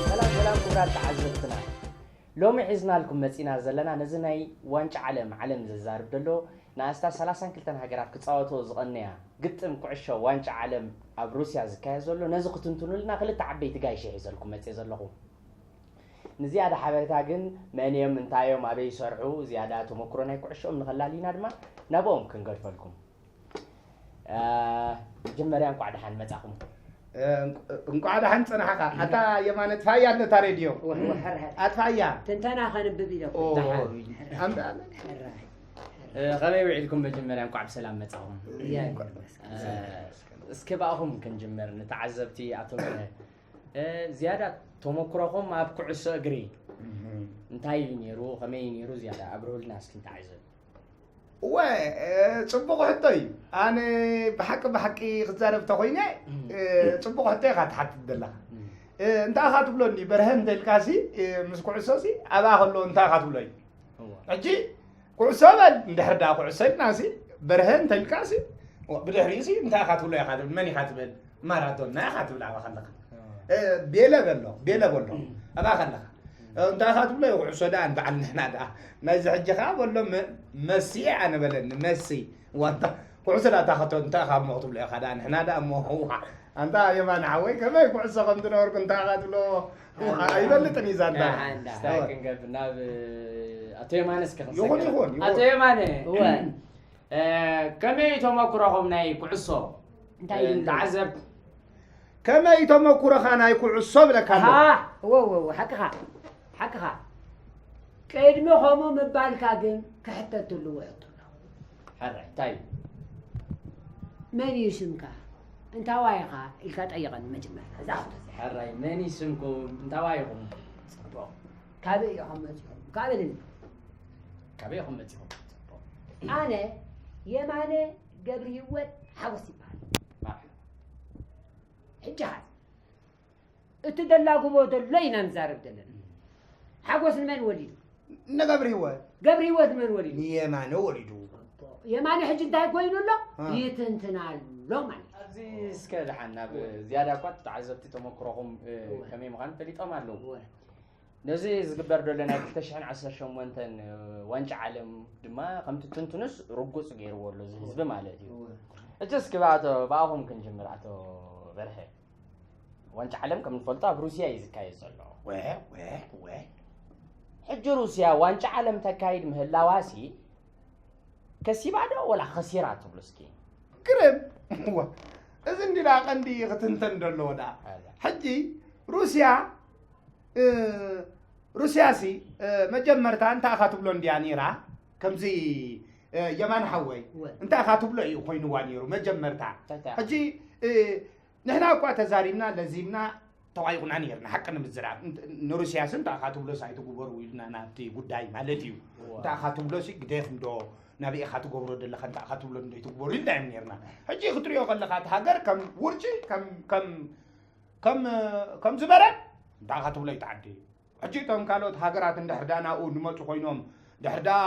ሰላም ሰላም ክቡራት ተዓዘብትና፣ ሎሚ ሒዝናልኩም መጺና ዘለና ነዚ ናይ ዋንጫ ዓለም፣ ዓለም ዘዛርብ ዘሎ ንኣስታት ሰላሳን ክልተን ሃገራት ክጻወትኦ ዝቐነያ ግጥም ኩዕሾ ዋንጫ ዓለም ኣብ ሩስያ ዝካየድ ዘሎ፣ ነዚ ክትንትኑልና ክልተ ዓበይቲ ጋይሽ ሒዘልኩም መጺኤ ዘለኹ። ንዝያዳ ሓበሬታ ግን መን እዮም፣ እንታይ እዮም፣ ኣበይ ይሰርሑ፣ ዝያዳ ተመክሮ ናይ ኩዕሾኦም ንኸላልዩና ድማ ናብኦም ክንገድፈልኩም። እ፣ መጀመርያ እንቋዕ ደሓን መጻኹም። እ፣ እንቋዕ ደሓን ጸናሕኻ። ኣታ የማነ ኣጥፋያ ኣለታ ሬድዮ። ወ-፣ ወ-፣ ሕር፣ ሕር። ኣጥፋያ። ትንተና ከንብብ ኢለ እኮ። ኦ፣ ደሓን። ኣምዳ-፣ ሕራይ። እ፣ ከመይ ውዒልኩም? መጀመርያ እንቋዕ ብሰላም መጻኹም። እያ፣ እ፣ እስከ ብኣኹም ክንጅምር፣ ንተዓዘብቲ ኣቶ በርሀ። እ፣ ዝያዳ ተመክሮኹም ኣብ ኩዕሶ እግሪ እህ። እንታይ እዩ ነይሩ? ከመይ እዩ ነይሩ? ዝያዳ ኣብርሁልና እስኪ ንተዓዘብ። እወ፣ እ፣ ጽቡቕ ሕቶ እዩ። ኣነ ብሓቂ ብሓቂ ክዛረብ ተኾይነ፣ እም። እ፣ ጽቡቕ ሕቶ ኢኻ ትሓትት ዘለኻ። እም። እ፣ እንታይ ኢኻ ትብሎኒ? በርሀ እንተልካሲ፣ እ፣ ምስ ኩዕሶሲ ኣብኣ ከሎ እንታይ ኢኻ ትብሎ እዩ? እወ። ሕጂ ኩዕሶ በል፣ እንድሕር ደኣ ኩዕሶ ኢልናሲ፣ በርሀ እንተልካሲ፣ ዋ፣ ብድሕሪኡሲ እንታይ ኢኻ ትብሎ ኢኻ ትብል? መን ኢኻ ትብል? ማራዶና ኢኻ ትብል ኣብኣ ከለኻ። እወ። እ፣ ቤለ በሎ፣ ቤለ በሎ። እም። ኣብኣ ከለኻ። እ፣ እንታይ ኢኻ ትብሎ? ኩዕሶ ደኣ ንበዓል ንሕና ደኣ። ናይዚ ሕጂ ኸኣ በሎ መ-፣ መሲ ኣነ በለኒ፣ መሲ። ዋንታ ኩዕሶ ደኣ እንታይ ኢኻ ትብሎ? እንታይ ኢኻ እሞ ክትብሎ ኢኻ ደኣ? ንሕና ደኣ እሞ፣ ዋ፣ ኣንታ የማነ ሓወይ፣ ከመይ ኩዕሶ ከም ዝነበርኩ እንታይ ኢኻ ትብሎ? ዋ፣ ኣይበልጥን እዩ ዛንታ። ኣንዳ። ስታይ ክንገብ ናብ ኣቶ የማነ እስከ ይኹን፣ ክንሰግር። ይኹን፣ ይኹን። ኣቶ የማነ፣ እወ። እ፣ ከመይ እዩ ተመክሮኹም ናይ ኩዕሶ? እንታይ እ፣ እዩ? ተዓዘብ። ከመይ እዩ ተመኩሮኻ ናይ ኩዕሶ ብለካ ኣለኹ። ኣሃ፣ እወ፣ እወ፣ እወ፣ ሓቅኻ፣ ሓቅኻ። ቅድሚ ከምኡ ምባልካ ግን ክሕተት ዘለዎ ሕቶ ኣሎ። ሕራይ፣ እንታይ እዩ? መን እዩ ስምካ? እንታዋይ ኢኻ? ኢልካ ጠይቐኒ መጀመርታ። እዛ ሕቶ እዚኣ። ሕራይ፣ መን እዩ ስምኩም? እንታዋይ ኢኹም? ጽቡቕ። ካበይ ኢኹም መጺኹም? ካበይ ኢኹም? ካበይ ኢኹም መጺኹም? ጽቡቕ። ኣነ የማነ ገብርሂወት ሓጎስ ይበሃል። መርሓባ። ሕጂ ኸ እቲ ደላግቦ ዘሎ ኢና ንዛረብ ዘለና። ሓጎስ ንመን ወሊዱ? ንገብርሂወት። ገብርሂወት ንመን ወሊዱ? ንየማነ ወሊዱ። የማነ ሕጂ እንታይ ኮይኑ ኣሎ? እ። ይትንትን ኣሎ ማለት እዩ። ኣብዚ እስከ ደሓን ናብ ዝያዳ እኳ ተዓዘብቲ ተመክሮኹም፣ እ፣ እወ። ከመይ ምዃኑ ፈሊጦም ኣለዉ። እወ። ነዚ ዝግበር ዘሎ ናይ ክልተ ሽሕን ዓሰርተ ሸሞንተን ዋንጫ ዓለም ድማ ከምቲ ትንትኑስ ርጉጽ ገይርዎ ኣሎ እዚ ህዝቢ ማለት እዩ። እወ። ሕጂ እስኪ ብኣቶ፣ ብኣኹም ክንጅምር ኣቶ በርሀ። ዋንጫ ዓለም ከም ንፈልጦ ኣብ ሩስያ እዩ ዝካየድ ዘሎ። ወ፣ ወ፣ ወ። ሕጂ ሩስያ ዋንጫ ዓለም ተካይድ ምህላዋሲ ከሲባ ዶ ወላ ኸሲራ ትብሉ እስኪ? ግርም። እዋ። እዚ እንዲ ደኣ ቀንዲ ክትንተን ዘለዎ ደኣ። ኣላ። ሕጂ ሩስያ፣ እ፣ ሩስያሲ፣ እ፣ መጀመርታ እንታይ ኢኻ ትብሎ እንድያ ነይራ? ከምዚ፣ እ፣ የማን ሓወይ፣ እወ። እንታይ ኢኻ ትብሎ እዩ ኮይንዋ ነይሩ መጀመርታ። እንታይ፣ እንታይ? ሕጂ፣ እ፣ ንሕና እኳ ተዛሪብና፣ ለዚብና፣ ተዋይቑና ነይርና፣ ሓቂ ንምዝራብ። እንት-፣ ንሩስያስ እንታይ ኢኻ ትብሎስ ኣይትግበሩ ኢልና ናብቲ ጉዳይ ማለት እዩ። እዋ። እንታይ ኢኻ ትብሎሲ ግደፍም ዶ፣ ናበይ ኢኻ ትገብሮ ዘለኻ፣ እንታይ ኢኻ ትብሎ እንዶ ኣይትግበሩ ኢልና እዮም ነይርና። ሕጂ ክትሪኦ ከለኻ እቲ ሃገር ከም ውርጪ፣ ከም፣ ከም፣ ከም፣ ከም ዝበረድ እንታይ ኢኻ ትብሎ እዩ ተዓዲ። ሕጂ እቶም ካልኦት ሃገራት እንድሕር ደኣ ናብኡ ዝመጹ ኮይኖም፣ ድሕር ደኣ፣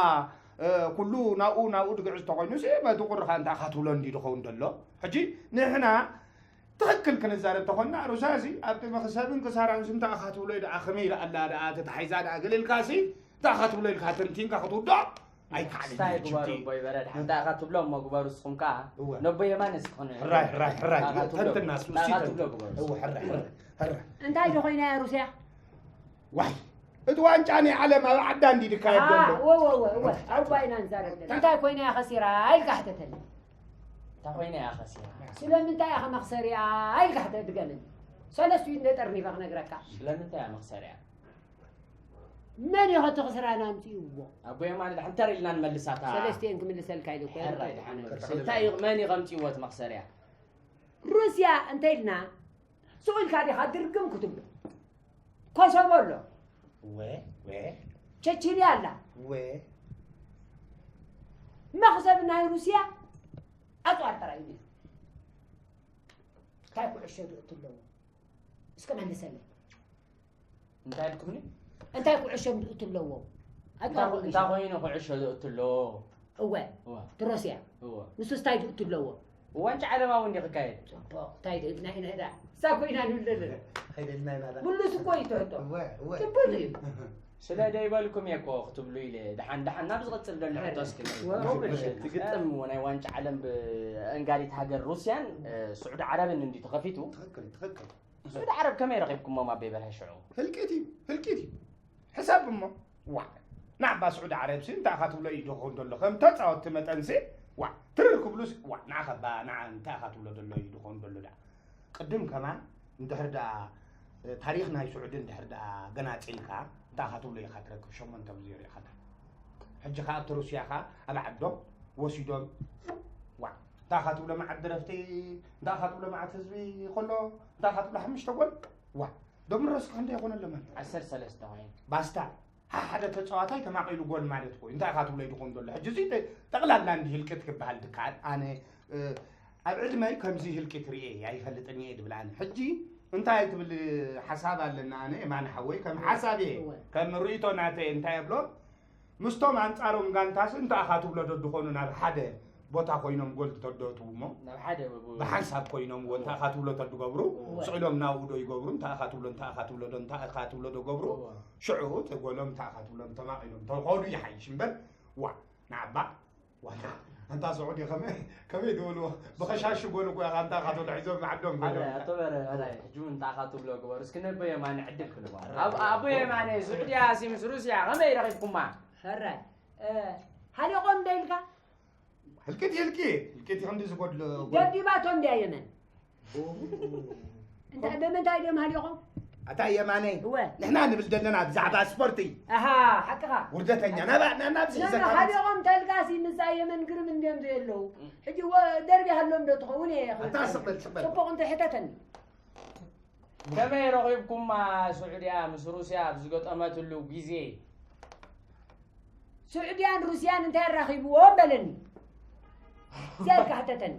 እ፣ ኩሉ ናብኡ፣ ናብኡ ዝግዕዝ ተኾይኑሲ፣ በቲ ቁርኻ እንታይ ኢኻ ትብሎ እንዲ ዝኸውን ዘሎ። ሕጂ ንሕና ትኽክል ክንዛረብ ተኾንና፣ ሩስያሲ ኣብቲ መኽሰብን ክሳራንሲ እንታይ ኢኻ ትብሎ እዩ ደኣ፣ ከመይ ኢላ ኣላ ደኣ ተታሒዛ ደኣ ገለ ኢልካሲ፣ እንታይ ኢኻ ትብሎ ኢልካ ተንቲንካ ክትውድኦ ኣይከኣልን ስታይ እዩ። ግበሩ ሕጂ እቦይ በረድ፣ እንታይ ኢኻ ትብሎ እሞ ግበሩ፣ ንስኹም ከኣ እወ። ነቦ የማነ እስኪ ኾነ። ሕራይ፣ ሕራይ፣ ሕራይ። እንታይ ኢኻ ትብሎ? ተንትና እስኪ፣ እንታይ ኢኻ እስኪ ትብሎ ተንትን። ግበሩ? እወ፣ ሕራይ፣ ሕራይ፣ ሕራይ። እንታይ ዶ ኮይና እያ ሩስያ? ዋይ፣ እቲ ዋንጫ ናይ ዓለም ኣብ ዓዳ እንዲ ድካየድ ዘሎ። እወ እወ እወ እወ ኣባ ኢና ንዛረብ ዘለና። እንታይ ኮይና እያ ከሲራ ኢልካ ሕተተኒ። እንታይ ኮይና እያ ከሲራ? ስለምንታይ እያ ከመኽሰሪያ ኢልካ ሕተ ድገመኒ። ሰለስቲኡ እንደ ጠርኒፈ ክነግረካ። ስለምንታይ እያ መኽሰሪያ? መን እዩ ከቲ ክስራና ኣምፅእዎ? ኣቦየ ማለት ሕንተር ኢልና ንመልሳታ። ሰለስቲኤን ክምልሰልካ ኢለ እኮ። ሕራይ ድሓን መልስ። እንታይ እዩ መን እዩ ከምፅእዎ እቲ መኽሰሪያ? ሩስያ እንተ ኢልና ስቕ ኢልካ ዲኻ ድርግም ክትብሎ? ኮሶቮ ኣሎ። ወ ወ ቸችንያ ኣላ። ወ መኽዘብ ናይ ሩስያ ኣፅዋር ጥራይ እዩ። እንታይ ኩዕሾ ድእቱ ኣለዎ? እስከ መልሰለይ። እንታይ ኢልኩምኒ? እንታይ ኩዕሾ ድእቱ ኣለዎ? ኣፅዋር እንታይ እንታይ ኩዕሾ። ኮይኑ ኩዕሾ ዝእቱ ኣለዎ? እወ እወ። እቲ ሮስያ እወ። ንሱ እንታይ ድእቱ ኣለዎ? ዋንጫ ዓለማዊ እንዲ ክካየድ። ፅቡቕ እንታይ ድእትና ኢና ዳ እሳ ኮይና ንብል ዘለና። ከይደልና ኢና ዳ ምሉስ እኮ እዩ ትሕቶ። እወ እወ። ፅቡቕ እዩ። ስለ ደይበልኩም እየ እኮ ክትብሉ ኢለ ድሓን ድሓን ናብ ዝቕፅል ዘሎ ሕቶ እስኪ ንሪኢ። እወ። እወ። እቲ ግጥም ናይ ዋንጫ ዓለም ብእንጋሊት ሃገር ሩስያን እ፣ ስዑዲ ዓረብን እንዲ ተኸፊቱ ትኽክል ትኽክል። ስዑዲ ዓረብ ከመይ ረኺብኩሞም ኣበይ በርሀ ሽዑ? ህልቂት እዩ ህልቂት እዩ። ሕሰብ እሞ ዋዕ ናዕባ ስዑዲ ዓረብሲ እንታይ ኢኻ ትብሎ እዩ ድኾን ዘሎ ከም ተፃወትቲ መጠንሲ ዋዕ ትርር ክብሉስ ዋዕ ንዓኸባ ንዓ እንታይ ኢኻ ትብሎ ዘሎ እዩ ድኾን ዘሎ ዳ ቅድም ከማን እንድሕር ዳ ታሪኽ ናይ ስዑዲ እንድሕር ዳ ገናፂልካ እንታይ ኢኻ ትብሎ ኢኻ ትረክብ ሸሞንተ ብዜሮ ኢኻ ዳ ሕጂ ኸዓ ኣብቲ ሩስያ ኸዓ ኣብ ዓዶም ወሲዶም ዋዕ እንታይ ኢኻ ትብሎ መዓት ደረፍቲ እንታይ ኢኻ ትብሎ መዓት ህዝቢ ከሎ እንታይ ኢኻ ትብሎ ሓሙሽተ ጎል ዋዕ ዶም ረስካ ክንደይ ይኾነሎም ኣሎ ዓሰርተ ሰለስተ ኮይኑ ባስታ ሓደ ተፃዋታይ ተማቒሉ ጎል ማለት እኮ እንታይ ኢኻ ትብሎ ይድኾን ዘሎ ሕጂ እዚ ጠቕላላ እንዲ ህልቂት ክበሃል ድከኣል ኣነ ኣብ ዕድመይ ከምዚ ህልቂት ርኤ ኣይፈልጥን እየ ድብል ኣነ ሕጂ እንታይ ትብል ሓሳብ ኣለና ኣነ የማነ ሓወይ ከም ሓሳብ እየ ከም ርእቶ ናተይ እንታይ የብሎ ምስቶም ኣንፃሮም ጋንታስ እንታይ ኢኻ ትብሎ ዶ ድኾኑ ናብ ሓደ ቦታ ኮይኖም ጎል ተደእትዉ እሞ ናብ ሓደ ብ- ብ- ብሓንሳብ ኮይኖም ዎ እንታይ ኢኻ ትብሎ ተድገብሩ እወ። ስቕ ኢሎም ናብኡ ዶ ይገብሩ እንታይ ኢኻ ትብሎ እንታይ ኢኻ ትብሎ ዶ እንታይ ኢኻ ትብሎ ዶ ገብሩ እወ። ሽዑ እቲ ጎሎም እንታይ ኢኻ ትብሎም ተማቒሎም ተኸዱ ይሓይሽ እምበር ዋ ንዓባ ዋታ ኣንታ ስዑዲ ከመይ ከመይ ዝበልዎ ብኸሻሽ ጎል እኮ ኢኻ እንታይ ኢኻ ትብሎ ሒዞም ንዓዶም ሓደ ጎሎም ኣቶ በረ በላይ ሕጂ እውን እንታይ ኢኻ ትብሎ ግበሩ እስኪ ነቦ የማነ ዕድል ክንባ ኣብ ኣቦ የማነ ስዑድያ ሲ ምስ ሩስያ ከመይ ረኺብኩማ ሕራይ እ፣ ሃሊቖም ዶ ኢልካ ህልቂት ህልቂት ህልቂት ይኸምዲ ዝጎድሎ ጎል- ደብዲባቶም ድያ የመን እንታይ ብምንታይ ድዮም ሃሊቖም ኣታ የማነይ እወ ንሕና ንብል ዘለና ብዛዕባ ስፖርቲ ኣሃ ሓቅኻ ውርደተኛ ናባ ናብዚ ሒዘካ ሃሊቖም ተልጋሲ ምሳ የመን ግርም እንድዮም ዘየለዉ ሕጂ ወ- ደርቢ ሃሎም ዶ ትኸውን እየ ኣታ ስቕበል ስቕበል ፅቡቕ እንተ ሕተተኒ ከመይ ረኺብኩማ ስዑድያ ምስ ሩስያ ኣብ ዝገጠመትሉ ግዜ ስዑድያን ሩስያን እንታይ ኣራኺብዎም በለኒ። እዚኣ ኢልካ ሕተተኒ።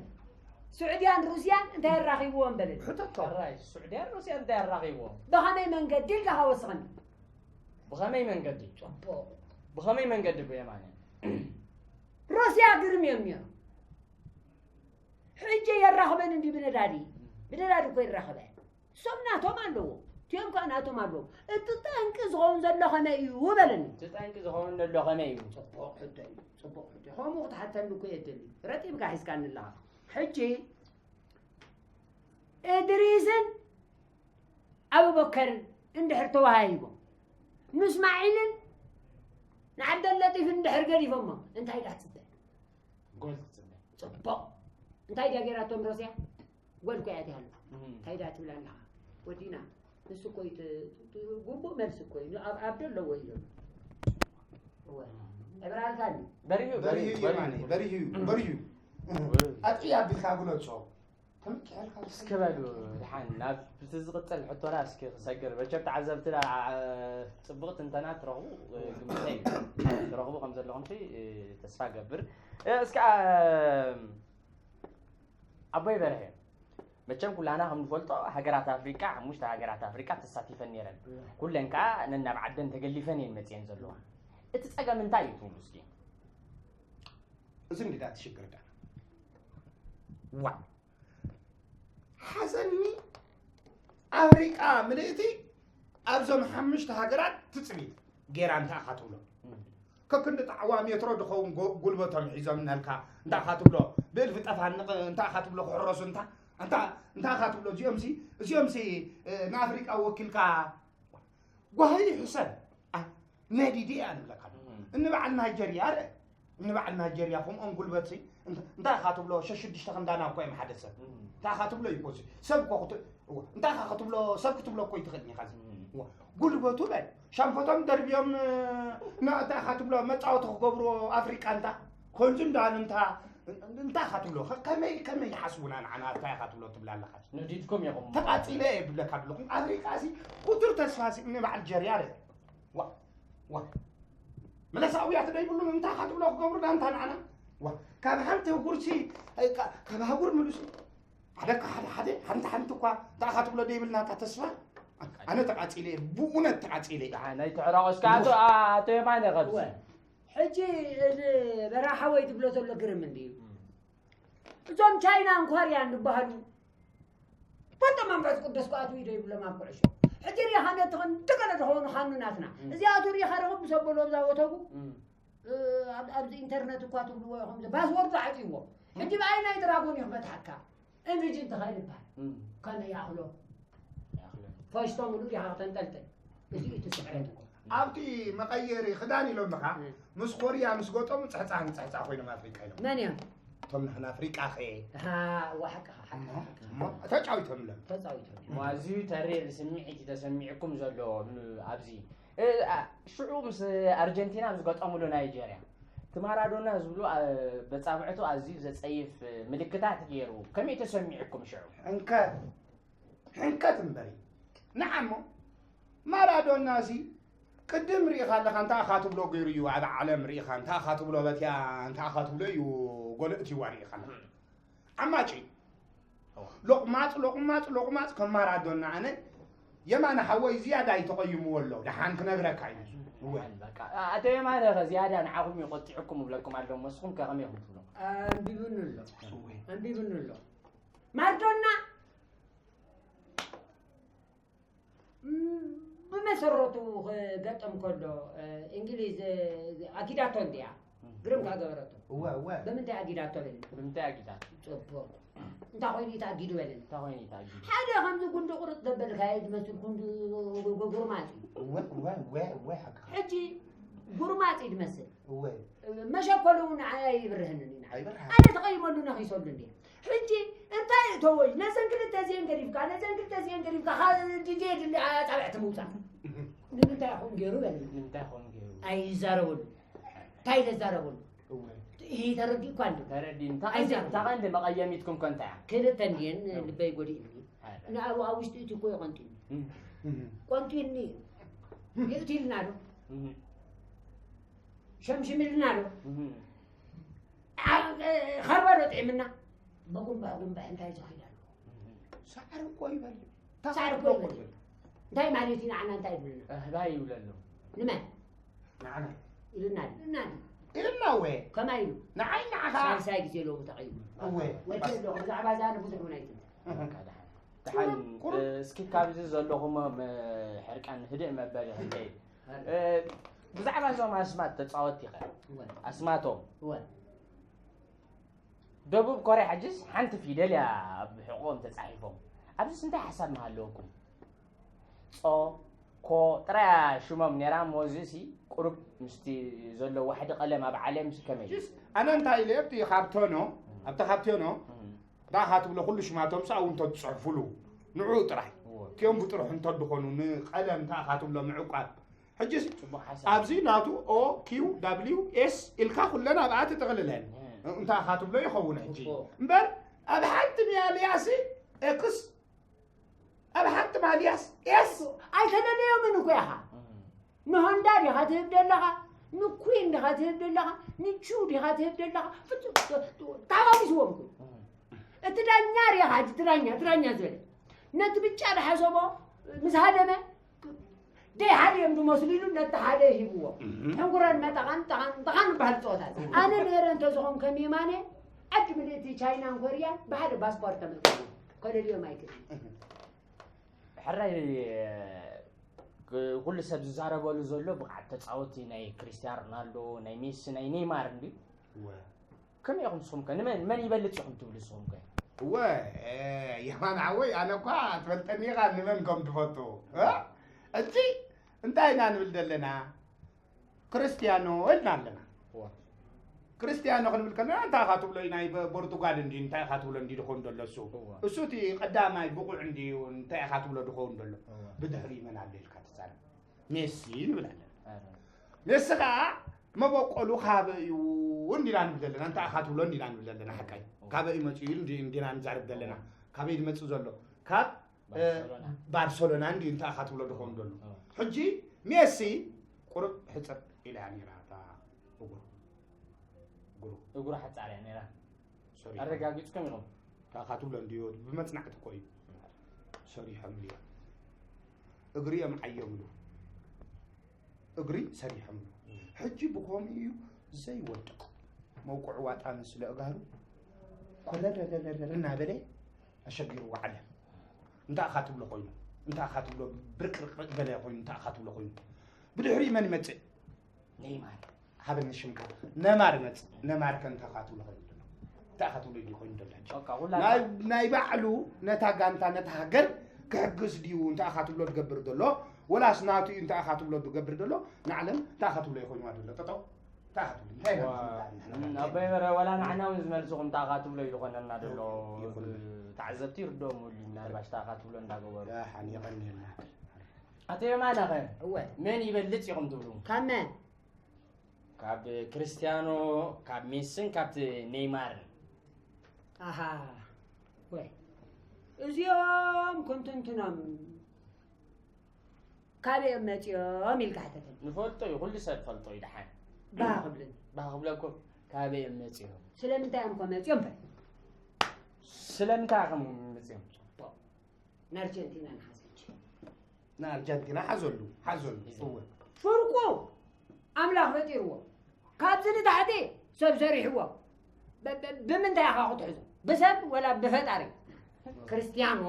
ስዑድያን ሩስያን እንታይ ኣራኺብዎም በለኒ። ሕተቶ። ሕራይ ስዑድያን ሩስያን እንታይ ኣራኺብዎም? ብኸመይ መንገዲ ኢልካ ከወስኸኒ። ብኸመይ መንገዲ? ጽቡቕ። ብኸመይ መንገዲ ብየማነ? ሩስያ ግርም እዮም ነይሮም። ሕጂ የራኽበን እንዲ ብነዳዲ። ብነዳዲ እኮ ይራኸበ። እሶም ናቶም ኣለዎ እቲኦም ከዓ ናቶም ኣለዎም እቲ ጠንቂ ዝኸውን ዘሎ ከመይ እዩ በለኒ እቲ ጠንቂ ዝኸውን ዘሎ ከመይ እዩ ፅቡቅ ሕቶ እዩ ፅቡቅ ሕቶ እዩ ከምኡ ክትሓተኒ እኮ የደሊ ረጢብካ ሒዝካኒ ኣለኻ ሕጂ እድሪስን ኣቡበከርን እንድሕር ተወሃሂቦም ንእስማዒልን ንዓብደለጢፍን እንድሕር ገዲፎሞ እንታይ ዳትፅበ ጎል ትፅበ ፅቡቕ እንታይ ድያ ገይራቶም ሮስያ ጎል እኮ እያ ትሃሉ እንታይ ድያ ትብል ኣለኻ ወዲና ንሱ እኮ እዩ ት- ት- ት- ግቡእ መልሲ እኮ እዩ ኣብ ኣብዶ ኣለዎ እዩ ዘሎ እወ ዕብራልካ እዩ በሪሁ በሪሁ በሪሁ የማነ በሪሁ በሪሁ ኣጥቂ ኣቢልካ ግለጾ ተመኪሐልካ እስኪ በሉ ድሓን ናብ እቲ ዝቕፅል ሕቶና እስኪ ክሰግር መቸም ተዓዘብትና ፅቡቕ ትንተና ትረኽቡ ግምተይ እዩ ትረኽቡ ከም ዘለኹም ሲ ተስፋ ገብር እስኪ ኣቦይ በርሀ መቸም ኩላና ከም ንፈልጦ ሃገራት ኣፍሪቃ ሓሙሽተ ሃገራት ኣፍሪቃ ተሳቲፈን ነይረን ኩለን ከዓ ነናብ ዓደን ተገሊፈን እየን መፅየን ዘለዋ እቲ ፀገም እንታይ እዩ ትብሉ እስኪ እዚ እንግዳ ትሽግር ዳ ዋ ሓዘኒ ኣፍሪቃ ምልእቲ ኣብዞም ሓሙሽተ ሃገራት ትፅቢት ገይራ እንታይ ኢኻ ትብሎ ከክንዲ ጣዕዋ ሜትሮ ድኸውን ጉልበቶም ሒዞም ነልካ እንታይ ኢኻ ትብሎ ብእልፊ ጠፋንቕ እንታይ ኢኻ ትብሎ ክሕረሱ እንታ እንታይ ኢኻ ትብሎ እዚኦምሲ እዚኦምሲ ንኣፍሪቃ ወኪልካ ጓሂ ሕሰብ። ኣ፣ ነዲዲ እያ ንብለካ። እም። እንበዓል ናይጀርያ ርእ። እንበዓል ናይጀርያ ከምኦም ጉልበት ሲ፣ እንተ-፣ እንታይ ኢኻ ትብሎ? ሸሽዱሽተ ክንዳና እኮ እዮም ሓደ ሰብ። እም። እንታይ ኢኻ ትብሎ እዩ እኮ ሲ? ሰብ እኮ ክት-፣ እዋ፣ እንታይ ኢኻ ክትብሎ? ሰብ ክትብሎ እኮ ይትኽእል ኢኻ ሲ። እም። እዋ፣ ጉልበቱ በል። ሻንፈቶም ደርብዮም፣ እ፣ ና-፣ እንታይ ኢኻ ትብሎ? መጻወቲ ክገብሩ ኣፍሪቃ እንታ። ከምዚ እንዳን እንታ፣ እንታይ ኢኻ ትብሎ? ከ-፣ ከመይ፣ ከመይ ይሓስቡና ንዓና? እንታይ ኢኻ ትብሎ ትብላ ኣለኻ ሲ? ነዲድኩም ኢኹም። ተቓጺለ እየ ብለካ ኣለኹ። ኣፍሪቃ ሲ፣ ብቱር ተስፋ ሲ፣ ንበዓል ጀርያ ርእ። ዋ፣ ዋ። መለሳውያት ደይብሉን እንታይ ኢኻ ትብሎ ክገብሩና እንታ ንዓና? ዋ፣ ካብ ሓንቲ ህጉርሲ፣ ኣይ፣ ካ-፣ ካብ ሃጉር ምሉሲ። ሓደ ካ-፣ ሓደ፣ ሓደ፣ ሓንቲ፣ ሓንቲ እኳ እንታይ ኢኻ ትብሎ ደይብልና እታ ተስፋ? ኣነ ተቓጺለ እየ፣ ብእውነት ተቓጺለ እየ። ደሓን ኣይትሕረቑ እስከ ኣቶ፣ ኣቶ የማነ ኸብሲ። እወ። ሕጂ ንበራሓ ወይ ትብሎ ዘሎ ግርም እንድዩ። እም። እዞም ቻይናን ኮርያን ዝበሃሉ፣ በቶ መንፈስ ቅዱስ ክኣትዉ ኢዶ ይብሎም ኣብ ኩዕሾ። ሕጂ ሪኢኻ ነቲ ክንዲ ገለ ዝኾኑ ኻኑ ናትና። እም። እዚኣቱ ሪኢኻ ርኽብ ምስ ኣበሉ ኣብዛ ወተጉ፣ እም። እ፣ ኣብ-፣ ኣብዚ ኢንተርነት እኳ ትብልዎ ኢኹም፣ እዚ ፓስወርዱ ዓጽይዎ። ሕጂ ብኣይ ናይ ድራጎን እዩ ክመትሓካ። ኤምቪጂ እንተኸይድ ይበሃል። እም። ከመይ ይኣኽሎ? ይኣኽሎ። ፈሽቶ ምሉእ ዲኻ ክተንጠልጥል? እዚ እዩ እቲ ስዕረት እኮ። ኣብቲ መቐየሪ ክዳን ኢሎምኻ፣ እም። ምስ ኮርያ ምስ ገጠሙ ጽሕጻ ንጽሕጻ ኮይኖም ኣፍሪቃ ኢሎም። መን እዮም? እቶም ንሕና ኣፍሪቃ ኸ? ሃ፣ እዋ፣ ሓቅኻ፣ ሓቅኻ፣ እሞ፣ ሓቅኻ። እሞ ተጫዊቶምሎም። ተጻዊቶም እዮም። ዋዝዩ ተሪር ስምዒት እዩ ተሰሚዕኩም ዘሎ፣ ም-፣ ኣብዚ። እ፣ ኣ፣ ሽዑ ምስ ኣርጀንቲና ምስ ገጠሙሉ ናይጀርያ። እቲ ማራዶና ዝብሉ፣ ኣ፣ በጻብዕቱ ኣዝዩ ዘጸይፍ ምልክታት ገይሩ። ከመይ ተሰሚዕኩም ሽዑ? ሕንከት፣ ሕንከት እምበር እዩ። ንዓሞ፣ ማራዶና ሲ ቅድም ርኢኻ ኣለኻ፣ እንታይ ኢኻ ትብሎ ገይሩ እዩ ኣብ ዓለም ርኢኻ፣ እንታይ ኢኻ ትብሎ በትያ፣ እንታይ ኢኻ ትብሎ እዩ ጎል እትይዋ ርኢኻ ኣለኻ። ዓማጭ እዩ። እዋ። ሎቕማጽ፣ ሎቕማጽ፣ ሎቕማጽ ከም ማራዶና ኣነ የማነ ሓወይ ዝያዳ እዩ ተቐይምዎ ኣሎ። ደሓን ክነግረካ እዩ። እወ። በቃ፣ ኣቶ የማነ ኸ ዝያዳ ንዓኹም እዩ ቆጢዕኩም እብለኩም ኣሎ፣ እሞ ንስኹም ከ ከመይ ኢኹም ትብሎ? ኣንቢቡኒ ኣሎ። እወ። ኣንቢቡኒ ኣሎ። ማራዶና፣ ም፣ ብመሰረቱ ክገጥም ከሎ፣ እ፣ እንግሊዝ፣ እ፣ ኣጊዳቶ እንድያ። እም። ግርም ከኣ ገበረቶ። እወ፣ እወ። ብምንታይ ኣጊዳቶ በለኒ? ብምንታይ ኣጊዳቶ? ጽቡቕ። እንታይ ኮይኑ እዩ ተኣጊዱ በለኒ? እንታይ ኮይኑ እዩ ተኣጊዱ? ሓደ ከምዚ ጉንዲ ቁርጥ ዘበልካዮ ዝመስል ጉንዲ ጎ-፣ ጎ-፣ ጉርማጽ እዩ። እወ፣ እወ፣ እወ፣ እወ፣ ሓቅኻ። ሕጂ ጉርማጽ እዩ ዝመስል። እወ። መሸኮሉ እውን ንዓይ ኣይብርህንን እዩ ንዓይ። ኣይብርሃን። ኣነ ተቐይመሉ ነኺሰሉ እንድየ። ሕጂ እንታይ እተወይ ነዘን ክልተ እዚአን ገዲፍካ፣ ነዘን ክልተ እዚአን ገዲፍካ፣ ካ-፣ ድልየ ድልየ ኣጻብዕቲ ምውጻእ። እህ። ንምንታይ ይኸውን ገይሩ በለኒ? ንምንታይ ይኸውን ገይሩ? ኣይዛረበሉ። እንታይ ተዛረበሉ? እወ። ይሄ ተረዲእኳ እንዶ? ተረዲእኒ። እታ ቀንዲ፣ ኣይዛረበሉ። እታ ቀንዲ መቐየሚትኩም ከ እንታይ እያ? ክልተ እንድየን እወ። ልበይ ጎዲእኒ። ኣረ። ንኣብኡ ኣብ ውሽጢ እቲ እኮ እዩ ቀንጢኒ። እም። እህ። ቆንጢኒ። የእቲልና ዶ? እህ። ሸምሽምልና ዶ? እህ። ኣ-፣ ኸርበ ዶ ጥዒምና? በጉንባዕ ጉንባዕ እንታይ ዝኸይድ ኣሎ? እህ። ሳዕሪ እኮ ይበልዕ። ሳዕሪ እኮ ይበልዕ። እንታይ ማለት እዩ? ንዓና እንታይ ይብሉና? ኣህባይ ይብለሎም። ንመን? ንዓና። ኢልና፣ ኢልና። ኢልና ወ። ከማይ ኢሉ? ንዓይ ንዓኻ። ሳልሳይ ግዜ ሎሚ ተቐይሙ። እወ። ወዲ ኣለኹ፣ ብዛዕባ እዛ ንብዙሕ እውን ኣይትብል። እህ። ደሓን። ቁሩብ፣ ቁሩብ። እ፣ እስኪ ካብዚ ዘለኹም፣ እ፣ ሕርቃን ህድእ መበሊ ክንደይ? እ፣ ብዛዕባ እዞም ኣስማት ተጻወትቲ ኸ? እወ። ኣስማቶም? እወ። ደቡብ ኮርያ ሕጅስ ሓንቲ ፊደል እያ ኣብ ሕቖኦም ተጻሒፎም። ኣብዚስ እንታይ ሓሳብ ምሃለወኩም? ጾ፣ ኮ ጥራይ እያ ሽሞም ነይራ እሞ፣ እዚሲ ቁሩብ ምስቲ ዘሎ ዋሕዲ ቀለም ኣብ ዓለም ሲ ከመይ እዩ? ሕጅስ ኣነ እንታይ ኢለ ኣብቲ ካብ ቶኖ፣ እም። ኣብቲ ካብ ቶኖ፣ እም። እንታይ ኢኻ ትብሎ፣ ኩሉ ሽማቶም ሲ ኣብኡ እንተትጽሕፉሉ፣ ንዕኡ ጥራይ። እወ። እቲኦም ብጥርሑ እንተድኾኑ፣ ንቐለም እንታይ ኢኻ ትብሎ ምዕቋብ። ሕጂ ጽቡቕ ሓሳብ። ኣብዚ ናቱ ኦ፣ ኪው፣ ዳብሊው፣ ኤስ ኢልካ ኩለን ኣብኣ ትጥቕልለን። እም። እንታይ ኢኻ ትብሎ ይኸውን ሕጂ። እኮ። እምበር ኣብ ሓንቲ ሚያልያ ሲ ኤክስ፣ ኣብ ሓንቲ ማልያስ ኤስ ኣይተደለዮምን እኮ ኢኻ። እም። ንሆንዳ ዲኻ ትህብ ደለኻ? ንኩን ዲኻ ትህብ ደለኻ? ንቹ ዲኻ ትህብ ደለኻ? ፍጹም ተባቢስዎም እኮ። እም። እቲ ዳኛ ሪኢኻ፣ እቲ ዳኛ፣ እቲ ዳኛ ዝበለ ነቲ ብጫ ዝሓሰቦ ምስ ሃደመ፣ ደይ ሓደ እዮም ዝመስሉ ኢሉ ነቲ ሓደ ሂብዎ። እም። ሕንጉረን መጠቓን፣ ጠቓን፣ ጠቓን ዝበሃል ጸወታ። እም። ኣነ ነይረ እንተዝኾን ከም የማነ፣ ዓዲ ምልእቲ ቻይናን ኮርያን ብሓደ ፓስፖርት ተመልኪቱ ከለልዮም ኣይክእልን። እም። ሕራይ፣ ክ-፣ ኩሉ ሰብ ዝዛረበሉ ዘሎ ብቕዓት ተጻወቲ ናይ ክርስቲያን ሮናልዶ፣ ናይ ሜሲ፣ ናይ ኔይማር እንድዩ። እወ። ከመይ ኢኹም ንስኹም ከ? ንመን፣ መን ይበልጽ ኢኹም ትብሉ ንስኹም ከ? እወ፣ እ፣ የማን ሓወይ፣ ኣነ እኳ ትፈልጠኒ ኢኻ ንመን ከም ትፈቱ። እ? እቲ እንታይ ኢና ንብል ዘለና? ክርስትያኖ ኢልና ኣለና። ክርስትያኖ ክንብል ከለና እንታይ ኢኻ ትብሎ? ናይ በ- ፖርቱጋል እንዲ እንታይ ኢኻ ትብሎ እንዲ ድኾን ዘሎ እሱ? እሱ እቲ ቀዳማይ ብቑዕ እንዲ እንታይ ኢኻ ትብሎ ድኸውን ዘሎ? ብድሕሪ መን ኣሎ ኢልካ ትዛረብ? ሜሲ ንብል ኣለና። ሜሲ ከዓ መበቆሉ ካበ እዩ እንዲና ንብል ዘለና። እንታይ ኢኻ ትብሎ እንዲና ንብል ዘለና? ሓቃይ ካበ እዩ መፅኡ እንዲ- እንዲና ንዛረብ ዘለና። ካበይ ድመፅእ ዘሎ? ካብ ባርሰሎና እንዲ እንታይ ኢኻ ትብሎ ድኸውን ዘሎ? ሕጂ ሜሲ ቁሩብ ሕፅር ኢላ እያ ነይራ እታ እግሩ። እግሩ እግሩ ሓፃር እያ ነይራ። ሶሪ። ኣረጋጊፅኩም ኢኹም? እንታይ ኢኻ ትብሎ እንድዮ ብመፅናዕቲ እኮ እዩ። ሰሪሖምሉ እዮም። እግሪ እዮም ዓዮምሉ። እግሪ ሰሪሖምሉ። ሕጂ ብኸምኡ እዩ ዘይወድቕ። መውቅዑ ዋጣ ምስለ እጋሩ ኮረረረረረ እናበለ ኣሸጊርዎ ዓለም። እንታይ ኢኻ ትብሎ ኮይኑ? እንታይ ኢኻ ትብሎ ብርቅርቅርቅ በለ ኮይኑ? እንታይ ኢኻ ትብሎ ኮይኑ? ብድሕሪኡ መን ይመፅእ? ኔይማር። ሃበኒ ሽምካ። ነማር መፅ ነማር ከ እንታይ ኢኻ ትብሎ ኮይኑ ዘሎ? እንታይ ኢኻ ትብሎ እዩ ኮይኑ ዘሎ ሕጂ? በቃ፣ ሁላ ናይ ናይ ባዕሉ ነታ ጋንታ ነታ ሃገር ክሕግዝ ድዩ እንታይ ኢኻ ትብሎ ዝገብር ዘሎ? ወላስ ናቱ እዩ እንታይ ኢኻ ትብሎ ዝገብር ዘሎ? ንዓለም እንታይ ኢኻ ትብሎ እዩ ኮይንዋ ዘሎ? ጠጠው እንታይ ኢኻ ትብሎ እንታይ ኢና ዋ፣ ንዝምዳር ንሕና እም፣ ባዕልና? ኣቦይ በረ፣ ወላ ንዓና እውን ዝመልስኹም እንታይ ኢኻ ትብሎ እዩ ዝኾነና ዘሎ። ይኹን። ተዓዘብቲ ይርድኦም ይብሉ ምናልባሽ እንታይ ኢኻ ትብሎ እንዳገበሩ። ደሓን የቐንየልና። ኣቶ የማነ ኸ እወ። መን ይበልፅ ኢኹም ትብሉ? ካብ መን? ካብ ክርስቲያኖ፣ ካብ ሜስን ካብ ኔይማርን። ኣሃ፣ ወይ። እዚኦም ኮንተንትኖም ካበይ እዮም መፂኦም ኢልካ ሕተተኒ። ንፈልጦ እዩ፣ ኩሉ ሰብ ፈልጦ እዩ። ደሓን ባህ ክብለኒ። ባህ ክብለኮ ካበይ እዮም መፂኦም? ስለምንታይ እዮም ኮ መፂኦም በል? ስለምንታይ እዮም መፂኦም? ንኣርጀንቲና ንሓዘች። ንኣርጀንቲና ሓዘሉ፣ ሓዘሉ። እወ። ፍርቁ ኣምላኽ ፈጢርዎ። ካብዚ ንታሕቲ ሰብ ሰሪሕዎ። ብ- ብ- ብምንታይ ኢኻ ክትሕዞ? ብሰብ ወላ ብፈጣሪ? ክርስትያኖ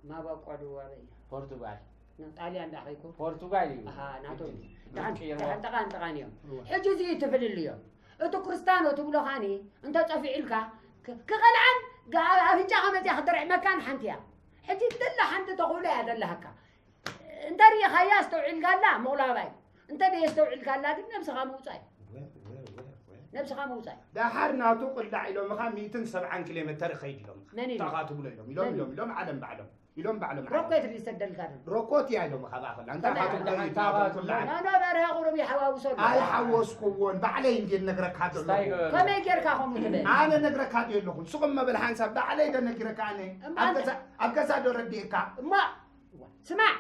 ማበቆሉ ኣበይ? ፖርቱጋል። ናብ ጣልያን ዳኸይኩ? ፖርቱጋል እዩ። ኣሃ፣ ናቶም እዩ። ደሓን፣ ደሓን፣ ጠቓን፣ ጠቓን እዮም። እወ። ሕጂ እዚ ትፍልልዮ። እቲ ክርስትያኖ ትብሎ ኻኒ እንተ ጸፊዑልካ፣ ክ- ክቐልዓን ጋ- ኣፍንጫኻ መጺኣ ክትርዕመካን ሓንቲ እያ። ሕጂ ደላ ሓንቲ ተኽእሎ እያ ደላሃካ። እንተ ርኢኻያ ኣስተውዒልካላ ምቑላባ እዩ። እንተ ደየስተውዒልካላ ግን ነብስኻ ምውጻእ እዩ። ነብስኻ ምውጻእ እዩ። ደሓር ናቱ ቅላዕ ኢሎምኻ ሚእትን ሰብዓን ኪሎ ሜተር ይኸይድ ኢሎምኻ። መን ኢሉ? እንታይ ኢኻ ትብሎ ኢሎም፣ ኢሎም፣ መን ኢሎም፣ ኢሎም፣ ዓለም ባዕሎም። ኢሎም ባዕሎም ዓለም። ሮኬት ዝሰደልካ ዶ? ሮኮት እያ ኢሎምኻ ብኣኸላ። እንታይ እንታይ ኢኻ ትብሎ እንታይ ኢሎም፣ ኢኻ ትብሎ? ትብሎ? ኖ፣ ኖ፣ በረኻ ቁሩብ ይሓዋውሶ ኣሎ። ኣይሓወስኩዎን፣ ባዕለይ እንድየ ነግረካ ዘሎ። ስታይ ገ- ከመይ ጌርካ ከምኡ ትብል? ኣነ ነግረካ ድየ ኣለኹ። ስቕ እሞ በል ሓንሳብ፣ ባዕለይ ዶ ነጊረካ ኣነ? እማ ኣብ ኣንተ- ገዛ፣ ኣብ ገዛ ዶ ረዲእካ? እማ፣ ስማዕ፣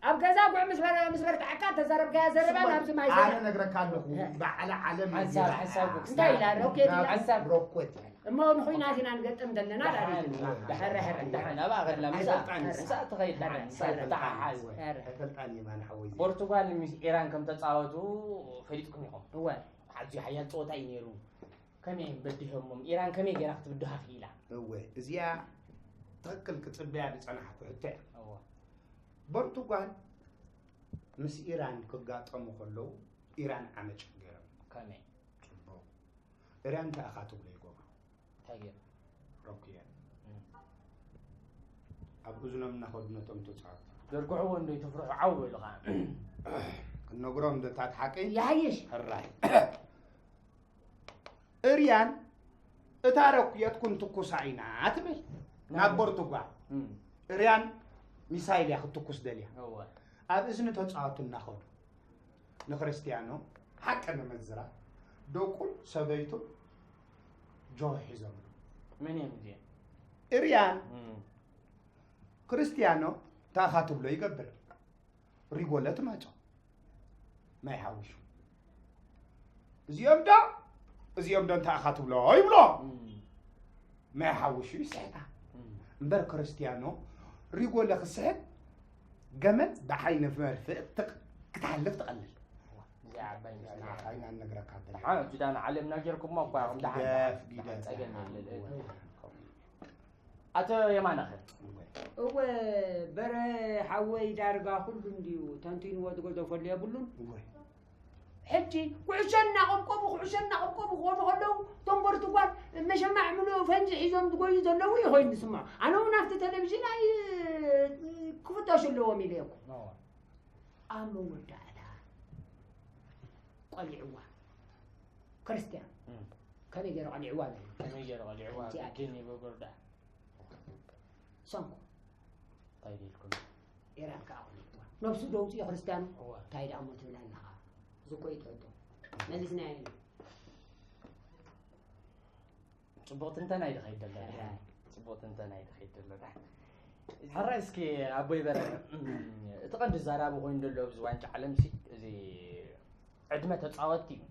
ኣብ ገዛ ጉዕ ምስ በረ-፣ ምስ በርትዓካ ተዛረብካያ ዘረባ ኣስማ-፣ ናብዚ ማይ ኣነ ዘረ-፣ ነግረካ ኣለኹ፣ እ። በዓል ዓለም ሓንሳብ፣ ነጊራ። ሓንሳብ ጉዕ እንታይ ኢላ? ስማዕ። ሮኬት ኢላ? ሓንሳብ ሮኮት ኢላ። እሞ ንኹናት ኢና ንገጥም ዘለና ደሓን፣ ዳሪት። ደሓን፣ ሕረ፣ ሕረ። ደሓን፣ ኣብኣ ከድላ ምሳ፣ ኣይፈልጣን እየ። ምሳ ትኸይድ ደሓን፣ ምሳ ኣይፈልጣን ተሓሓዝ። እየ። ሕረ። ኣይፈልጣን እየ፣ ማን ሓወይ። ፖርቱጋል ምስ ኢራን ከም ተጻወቱ ፈሊጥኩም ኢኹም። እወ። ኣዝዩ ሓያል ጸወታ እዩ ነይሩ። ከመይ በዲሆሞም? ኢራን ከመይ ገይራ ክትብድሃ ክኢላ? እወ፣ እዚኣ ትኽክል ክጽበያ ዝጸናሕኩ ሕቶ እያ። እወ። ፖርቱጋል ምስ ኢራን ክጋጠሙ ከለዉ ኢራን ዓመጭ ገይሮም። ከመይ? ጽቡቕ። ኢራን እንታይ ኢኻ ትብሎ ይገብሩ? እንታይ ገይሩ? ረኩየን። እም። ኣብ እዝኖም እናኸዱ ነቶም ተጻወቱ። ዘርግሕዎ እንዶ ይትፍርሑ ዓው በሉ ኸዓ። ክንነግሮም ዶ እታ ሓቂ? ይሓይሽ። ሕራይ። እርያን እታ ረኩየት ክንትኩሳ ኢና ትብል። ናብ ናይ ፖርቱጋል። እም። እርያን ሚሳይል እያ ክትትኩስ ደልያ። እወ። ኣብ እዝኒ ተጻወቱ እናኸዱ። ንክርስቲያኖ ሓቂ ንመዝራ ደቁን ሰበይቱን ጆ ሒዞምሉ። መን እዮም እዚኦም? እርያን እም። ክርስቲያኖ እንታይ ኢኻ ትብሎ ይገብር። ሪጎለ ትመጾ። ማይ ሓዊሹ። እዚኦም ዶ? እዚኦም ዶ እንታይ ኢኻ ትብሎ ይብሎ። እም። ማይ ሓዊሹ ይስሕታ። እም። እምበር ክርስቲያኖ ሪጎለ ክስሕት ገመድ ብሓይኒ መርፍእ ትቅ-፣ ክትሓልፍ ትቐልል። እዚኣ ዓባይ ምስላ። ንዓኻ ኢና ንነግረካ ዘለና። ደሓን፣ ኪዳን ዓለምና ጌርኩሞ እኳ ኢኹም ደሓን፣ ግደፍ፣ ደሓን፣ ግደፍ፣ ጸገም ደሓን። የለን። ኣቶ የማነ ኸ? እወ። እወ፣ በረ ሓወይ ዳርጋ ኩሉ እንድዩ ተንቲንዎ ዝገደፈሉ የብሉን። እወ። ሕጂ ኩዕሾ እናቐብቀቡ፣ ኩዕሾ እናቐብቀቡ ክኾኑ ከለዉ፣ እቶም ፖርቱጋል መሸማዕ ምሉእ ፈንጂ ሒዞም ዝጎዩ ዘለዉ እዩ ኮይኑ ዝስምዖ። ኣነ እውን ኣብቲ ቴሌቪዥን ኣይ-፣ ፍተሹ ኣለዎም ኢለኩም። ኣብ መወዳእታ ቆሊዕዋ። ክርስትያን ከመይ ገይሩ ቆሊዕዋ? በል። ከመይ ገይሩ ቆሊዕዋ? እዚኣ ግድን ይበገሩ ደኣ። ሰንኩ እንታይ ኢልኩም? ኢራን ከኣ ቆሊዕዋ። ነብሱ ደውፅዮ ክርስትያኑ። እንታይ ደኣ እሞ ትብል ኣለኻ? እዚ እኮ እዩ ትሕቶ። መሊስናዮ ኢና። ጽቡቕ ትንተና እዩ ዝኸይድ ዘሎ። ጽቡቕ ትንተና እዩ ዝኸይድ ዘሎ። ሕራይ እስኪ ኣቦይ በረ፣ እቲ ቀንዲ ዛራቢ ኮይኑ ዘሎ ኣብዚ ዋንጫ ዓለም ሲ፣ እዚ ዕድመ ተጻወትቲ እዩ።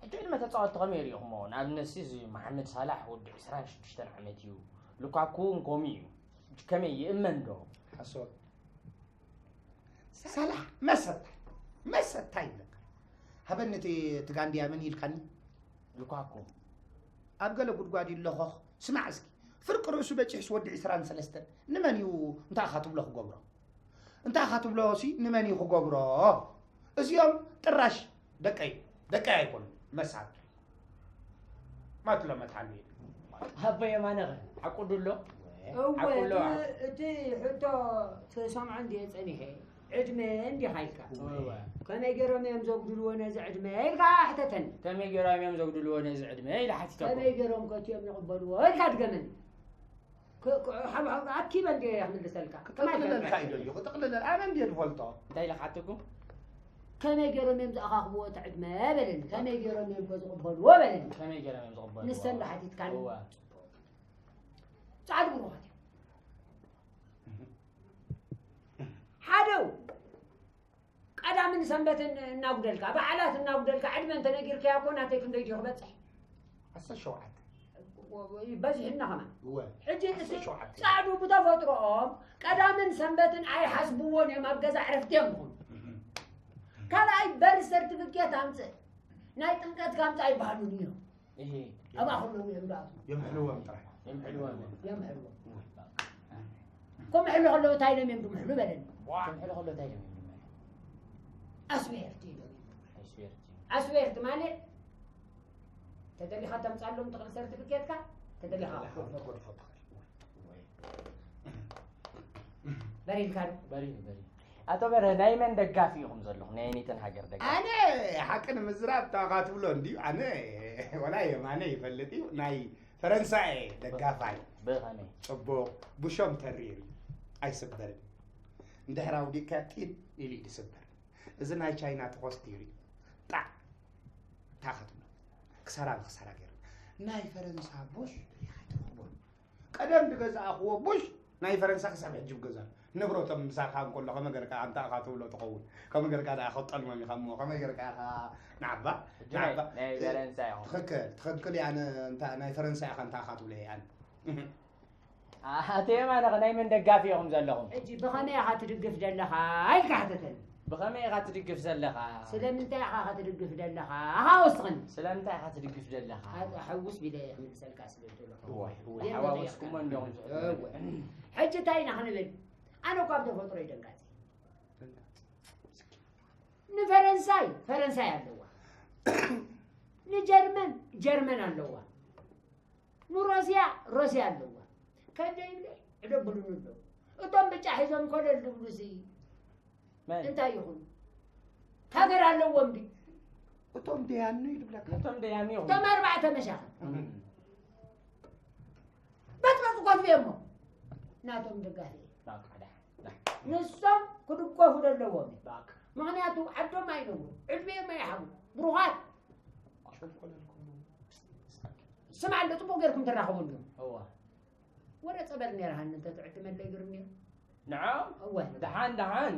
ሕጂ ዕድመ ተጻወትቲ ከመይ ሪኢኹሞ? ንኣብነት ሲ፣ እዚ መሓመድ ሳላሕ ወዲ ዕስራን ሽዱሽተን ዓመት እዩ። ሉካኩ እውን ከምኡ እዩ። ከመይ ይእመን ዶ? ሓሶት። ሳላሕ መሰታይ፣ መሰታይ ይብለካ። ሃበኒ እቲ፣ እቲ ጋንድያ መን ኢልካኒ? ሉካኩ። ኣብ ገለ ጉድጓድ ይለኾኽ። ስማዕ እስኪ፣ ፍርቂ ርእሱ በጺሑስ ወዲ ዕስራን ሰለስተን ንመን እዩ እንታይ ኢኻ ትብሎ ክገብሮ? እንታይ ኢኻ ትብሎ ሲ ንመን እዩ ክገብሮ? እዚኦም ጥራሽ ደቀይ፣ ደቀይ ኣይኮኑን፣ መሳቱ። ማትሎ መትሓሉ እዩ። ኣቦ የማነ ኸ ሓቁ ዶ ኣሎ? እወ፣ ሓቁ ኣሎ። እቲ፣ እቲ ሕቶ ትሰምዖ እንድየ ጸኒሐ፣ ዕድመ እንዲኻ ኢልካ። እወ። ከመይ ገይሮም እዮም ዘጉድልዎ ነዚ ዕድመ ኢልካ ሕተተኒ። ከመይ ገይሮም እዮም ዘጉድልዎ ነዚ ዕድመ ኢለ ሓቲተኩም። ከመይ ገይሮም ከ እዮም ይቕበልዎ ኢልካ ድገመኒ። ክ-፣ ክ-፣ ሓብ-፣ ሓብ-፣ ኣኪበ እንድየ ክምልሰልካ። ክጥቕልለልካ እዩ ደልዩ፣ ክጥቕልለል-፣ ኣነ እንድየ ዝፈልጦ። እንታይ ኢለ ክሓተኩም? ከመይ ገይሮም እዮም ዝኣኻኽብዎ እቲ ዕድመ በለኒ። ከመይ ገይሮም እዮም ከ ዝቕበልዎ በለኒ። ከመይ ገይሮም እዮም ዝቕበልዎ? ንሰን ዶ ሓቲትካኒ? እወ። ጻዕዱ ብሩኻት እዮም። ሓደው ቀዳምን ሰንበትን እናጉደልካ፣ በዓላት እናጉደልካ፣ ዕድመ እንተነጊርካዮ እኮ ናተይ ክንደይ ድዩ ክበጽሕ? ዓሰርተ ሸውዓተ። በዚሕና ከማን። እወ። ሕጂ እቲ ዓሰርተ ሸውዓተ። ጻዕዱ ብተፈጥሮኦም ቀዳምን ሰንበትን ኣይሓስብዎን እዮም፣ ኣብ ገዛ ዕረፍቲ እዮም ዝኾኑ። እህ። ካልኣይ በርዝ ሰርቲፊኬት ኣምጽእ፣ ናይ ጥምቀትካ ኣምጽእ ኣይበሃሉን እዮም። እህ። ኣባኹሎም እዮም ዝኣትዉ። የምሕልዎም ጥራሕ። የምሕልዎም። የምሕልዎም። ከምሕሉ ከለዉ እንታይ ኢሎም እዮም ዝምሕሉ በለኒ። ዋ። ከምሕሉ ከለዉ እንታይ ኢሎም እዮም ዝምሕሉ? ኣስቤርቲ ኢሎም እዮም ዝምሕሉ። ኣስቤርቲ። ኣስቤርቲ ማለት ተደሊኻ ተምጻሎም ትኽእል ሰርቲፊኬትካ፣ ተደሊኻ ተደሊኻ ክትወድፎ ክትወድፎ ትኽእል። በሪልካ ዶ? በሪሉ፣ በሪሉ። ኣቶ በርሀ፣ ናይ መን ደጋፊ ኢኹም ዘለኹም? ናይ ኣየነይተን ሃገር ደጋፊ? ኣነ ሓቂ ንምዝራብ፣ እታ ኻትብሎ እንድዩ፣ ኣነ ወላ የማነ ይፈልጥ እዩ፣ ናይ ፈረንሳ እየ ደጋፋይ። ብኸመይ? ጽቡቕ፣ ብሾም ተሪር እዩ፣ ኣይስበርን። እንድሕር ኣውዲቕካ ጢን ኢሉ እዩ ዝስበር። እዚ ናይ ቻይና ተኾስቲሩ እዩ። ጣዕ፣ እታ ኻትብሎ፣ ክሳራ ብክሳራ ገይሩ። ናይ ፈረንሳ ቡሽ ሪኻ ትረኽቦ። ቀደም ዝገዛእኽዎ ቡሽ ናይ ፈረንሳ ክሳብ ሕጂ ይገዛእ። ንብረቶም ምሳኻ እንከሎ ከመይ ገርካ ኣንታ ኢኻ ትብሎ ትኸውን። ከመይ ገርካ ደኣ ከጠልሞም ኢኻ እሞ፣ ከመይ ገርካ ኢኻ ንዓባ፣ ሕጂ ናይ፣ ንዓባ። ናይ ፈረንሳ ኢኹም። ትኽክል፣ ትኽክል እያ። ኣነ እንታ ናይ ፈረንሳ ኢኻ እንታ ኢኻ ትብሎ እየ ኣነ። ኣቶ የማነ ኸ ናይ መን ደጋፊ ኢኹም ዘለኹም? ሕጂ ብኸመይ ኢኻ ትድግፍ ዘለኻ ኢልካ ሕተተኒ። ብኸመይ ኢኻ ትድግፍ ዘለኻ? ስለምንታይ ኢኻ ኸ ትድግፍ ዘለኻ? ኣኻ ወስኸኒ። ስለምንታይ ኢኻ ትድግፍ ዘለኻ? ሓ-፣ ሓውስ ቢለ እየ ክምልሰልካ ስለ ዘለኹ። እዋይ፣ እዋይ፣ የለ ሓዋውስኩሞ ደያካ። እንዲኹም ዝሕቶ። እወ። ሕጂ እንታይ ኢና ክንብል? ኣነ እኳ ብተፈጥሮ ይደንጋጽ። ንፈረንሳይ፣ ፈረንሳይ ኣለዋ። ንጀርመን፣ ጀርመን ኣለዋ። ንሮስያ፣ ሮስያ ኣለዋ። ከደይ ይብለ፣ ዕደብሉኒ ኣለዉ። እቶም ብጫ ሒዞም ኮለል ዝብሉ ሲ መን? እንታይ ይኹን? ሃገር ኣለዎም ድዩ? እቶም ደያኑ ይብለካ። እቶም ደያኑ ይኹን። እቶም ኣርባዕተ መሻኽን። እም። በጥበጥ ኮትቤ እሞ ናቶም ደጋፊ እየ። በቃ፣ ደሓን፣ ደሓን። ንሶም ክድገፉ ዘለዎም እዩ። በቃ። ምኽንያቱ ዓዶም ኣይነብሩ፣ ዕድሜኦም ኣይሓቡ። ብሩኻት። ስምዓ ኣሎ፣ ጽቡቕ ጌርኩም ተራኸቡ እንዲኹም። እዋ። ወረ ጸበል ነይርሃኒ እንተ ትዕድመለይ ግርም ነይሩ። ንዓ? እወ። ደሓን፣ ደሓን።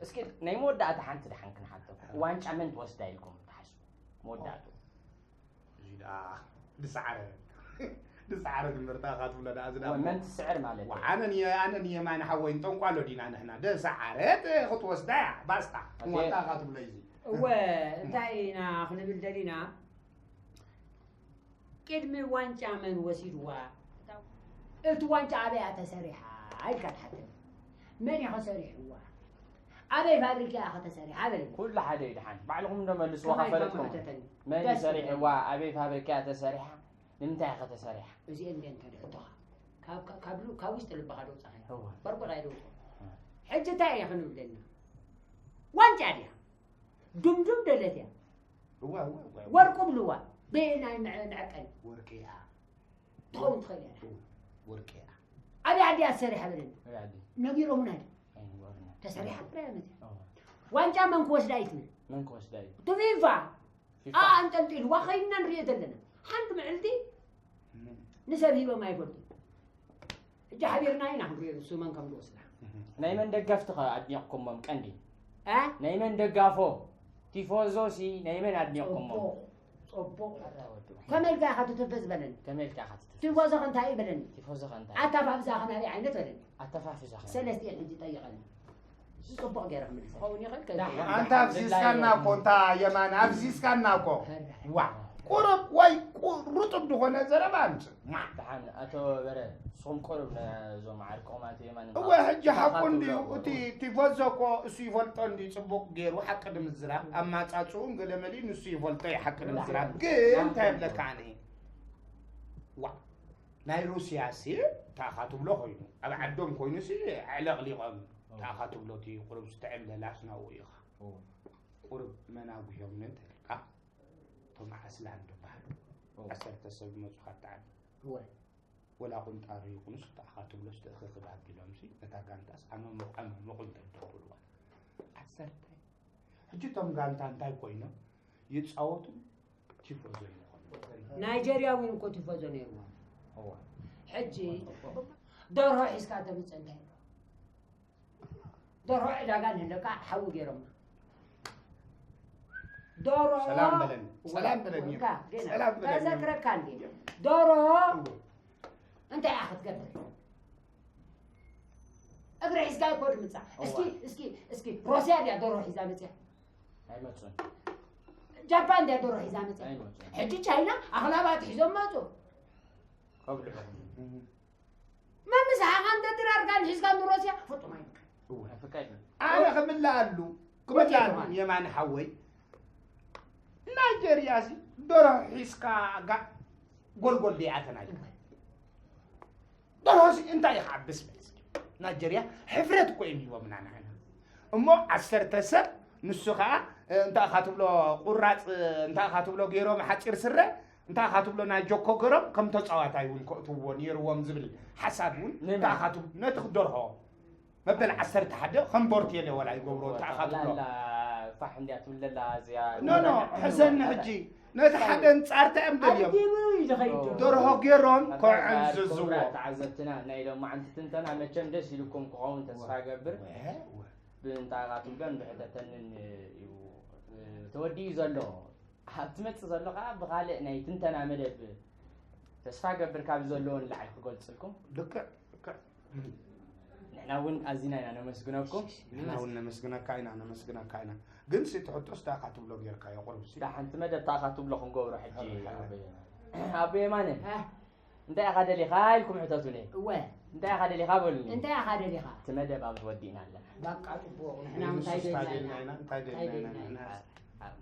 እስኪ ናይ መወዳእታ ሓንቲ ደሓን ክንሓቶ። ዋንጫ መን ትወስዳ ኢልኩም ትሓስቡ? መወዳእታ። እዚ ደኣ ዝሰዓረ፣ ዝሰዓረ ትምህርታ እኻ ትብሎ ደኣ፣ እዚ ደኣ እሞ መን ትስዕር ማለት እዩ? ኣነ ንየ-፣ ኣነ ንየማነ ሓወይ ንጠንቋሎ ዲና ንሕና? ዝሰዓረት ክትወስዳ እያ፣ ባስታ። ኣዜ- ትሞታ እኻ ትብሎ እዩ እዚ። እወ፣ እንታይ ኢና ክንብል ደሊና? ቅድሚ ዋንጫ መን ወሲድዋ? እቲ ዋንጫ ኣበይ እያ ተሰሪሓ? ኢልካ ትሓተኒ። መን እዩ ኸ ሰሪሕዋ? ኣበይ ፋብሪካ እያ ኸ ተሰሪሓ? በለኒ። ኩሉ ሓደ እዩ ድሓን። ባዕልኹም እንዶ መልስዎ ከማይ ከፈለጥኩም። ተማእተተኒ። መን እዩ ደስ ይብል። ሰሪሕዋ? ኣበይ ፋብሪካ እያ ተሰሪሓ? ንምንታይ እያ ኸ ተሰሪሓ? እዚኤን እንድየን ተድሕቶኻ። ካብ ካብ ካብ ሉ- ካብ ውሽጢ ልብኻ ደውፃኻ እያ። እዋ። በርቆት ኣይደውፅኦ። ሕጂ እንታይ እየ ክንብለና? ዋንጫ ድያ? ዱምዱም ደለት እያ። እዋ፣ እዋ፣ እዋ፣ እዋ። ወርቁ ብልዋ። በየናይ መዐ- መዐቀኒ ወርቂ እያ። ትኸውን ትኽእል እያ። እዋ፣ ወርቂ እያ። ኣበይ ዓዲ እያ ተሰሪሓ በለኒ። ኣበይ ዓዲ? ነጊሮምና ድዩ? ኣይነገሩና። ተሰሪሓ ጥራይ እያ መፅያ። እዋ። ዋንጫ መን ክወስዳ እዩ ትብል? መን ክወስዳ እዩ? እቲ ፊፋ ፊፋ። ኣንጠልጢልዋ ኸይድና ንሪኦ ዘለና። ሓንቲ ምዕልቲ ምን? ንሰብ ሂቦም ኣይፈልጡ። ሕጂ ሓቢርና ኢና ክንሪኦ ንሱ መን ከም ዝወስዳ። ናይ መን ደገፍቲ ኸ ኣድኒቕኩሞም ቀንዲ? እ? ናይ መን ደጋፎ? ቲፎዞ ሲ ናይ መን ኣድኒቕኩሞም? ጽቡቕ፣ ጽቡቕ። ኣታ ወዲ። ከመይ ኢልካ ኢኻ ትትንፈስ በለኒ? ከመይ ኢልካ ኢኻ ትትንፈስ? ቲፎዞ ከ እንታይ እዩ በለኒ? ቲፎዞ ከ እንታይ? ኣታፋፍዛ ከ ናበይ ዓይነት በለኒ? ኣተፋፍዛ ከ? ሰለስቲኤን ሕጂ ጠይቐኒ። ጽቡቕ ገይረ ክምልስ። ክኸውን ይኽእል ከ? ደሓን። ኣንታ ኣብዚዝካና እኮ፣ እንታ የማነ ኣብዚዝካና እኮ። ዋ፣ ቁሩብ ወይ ቁ- ርጡብ ዝኾነ ዘረባ ኣምጽእ። ማ። ደሓን፣ ኣቶ በረ፣ ንስኹም ቁሩብ ነዞም ዓርቆም ኣቶ የማነ እወ፣ ሕጂ ሓቁ ተኻትሉ እንድዩ። ኣለዎ። እቲ ቲፎዞ እኮ እሱ ይፈልጦ እንድዩ ጽቡቕ ገይሩ ሓቂ ንምዝራብ። ኣማጻጽኡን ገለ መሊኡ ንሱ ይፈልጦ እዩ ሓቂ ንምዝራብ። ግን እንታይ እብለካ ኣነ? ዋ፣ ናይ ሩስያ ሲ እንታይ ኢኻ ትብሎ ኮይኑ? ኣብ ዓዶም ኮይኑ ሲ ኣዕለቕሊቖም እንታይ ኢኻ ትብሎ? እቲ ቁሩብ ዝተዐምለላስ ናብኡ ኢኻ። እወ። ቁሩብ መን ኣጉህዮም እንተልካ፣ እቶም ዓስላን ዝበሃሉ። እወ። ዓሰርተ ሰብ መጹኻ እተዓቢ። እወ። ወላ ቁንጣሮ ይኹንስ እንታይ ኢኻ ትብሎ? ስተእኽኽብ ኣቢሎምሲ ነታ ጋንታስ ዓመሙቕ ዓመሙቕ እንተድኽልዋ። ዓሰርተ። ሕጂ እቶም ጋንታ እንታይ ኮይኖም? ይጻወቱ ቲፎዞ ይኾኑ። ናይጀርያ እውን እኮ ቲፎዞ ነይርዎ። እዋ። ሕጂ ደርሆ ሒዝካ ተምጽእ እንታይ ኣሎ? ደርሆ ዕዳጋ ንህለካ ሓዊ ገይሮማ። ደርሆ ሰላም በለኒ፣ ሰላም በለኒ፣ ወልካ፣ ገና ሰላም በለኒ። ተዘክረካ እንዴ? ደርሆ እዎ። እንታይ እያ ክትገብር? እግሪ ሒዝካ እኮ ድምጻ። እስኪ፣ እዋ። እስኪ፣ እስኪ፣ ሮስያ ድያ ደርሆ ሒዛ መጽያ? ኣይመጹን። ጃፓን ድያ ደርሆ ሒዛ መጽያ? ኣይመጹን። ሕጂ ቻይና ኣኽላባት ሒዞም መጹ። ከብልዑ። መምስሓኻ እንተ ድራርካን ሒዝካ ንሮስያ ፍጹም ኣይምከን። እዋ። ኣይፍቀድን። ኣነ ክምልኣሉ፣ ክምልኣሉ፣ የማን ሓወይ። ናይጀርያ ሲ ደርሆ ሒዝካ ጋ-፣ ጎልጎል ድያ ተናጅ? ደርሆ ሲ እንታይ ይኽዓብስ በል እስኪ። ናይጀርያ ሕፍረት እኮ እዮም ሂቦምና ንዓና። እሞ ዓሰርተ ሰብ ንሱ ኸዓ፣ እ፣ እንታይ ኢኻ ትብሎ ቁራጽ፣ እ፣ እንታይ ኢኻ ትብሎ ገይሮም ሓጺር ስረ፣ እንታይ ኢኻ ትብሎ ናይ ጆኮ ገይሮም ከም ተጻዋታይ እውን ከእትውዎ ነይርዎም ዝብል ሓሳብ እውን ንመን? እንታይ ኢኻ ትብሎ ነቲ ደርሆ መበል ዓሰርተ ሓደ ከም ቦርቴለ ወላ ይገብሮ እንታይ ኢኻ ትብሎ? ጠቕላላ ፋሕ እንድያ ትብል ዘላ እዚኣ። ኖ፣ ኖ፣ ሕዘኒ ሕጂ። ነቲ ሓደ ኣንጻር እንታይ እዮም ደልዮም? ኣዲኑ እዩ ዝኸይድ ዘሎ። ደርሆ ገይሮም ኣታ ክዕንዝዝዎ። ክቡራት ተዓዘብትና፣ ናይ ሎማዓንቲ ትንተና መቸም ደስ ኢሉኩም ክኸውን ተስፋ እገብር። ወ-፣ ወ-። ብእንታ ኢኻ ትብሎን ብሕተተንን እዩ ተወዲኡ ዘሎ። ኣብ ትመጽእ ዘሎ ከኣ ብኻልእ ናይ ትንተና መደብ ተስፋ ገብር ካብ ዘለዎ ንላዕሊ ክገልጽልኩም። ልክዕ፣ ልክዕ። ንሕና እውን ኣዚና ኢና ነመስግነኩም። ንሕና እውን ነመስግነካ ኢና፣ ነመስግነካ ኢና። ግን ሲ ትሕቶስ እንታይ ኢኻ ትብሎ ጌርካዮ ቁሩብ ሲ? እታ ሓንቲ መደብ እንታይ ኢኻ ትብሎ ክንገብሮ ሕጂ። ኣበይ፣ ኣበይ? ኣቦ የማነ። እ? እንታይ ኢኻ ደሊኻ ኢልኩም ሕተቱኒ። እወ። እንታይ ኢኻ ደሊኻ በሉኒ። እንታይ ኢኻ ደሊኻ? እቲ መደብ ኣብዚ ወዲእና ኣለና። በቃ ጽቡቕ። ንሕና እንታይ ንሱስ እንታይ ደሊና ደሊና ኢና? ኢና? እንታይ እንታይ ደሊና ደሊና ኢና? ኢና? ኣብ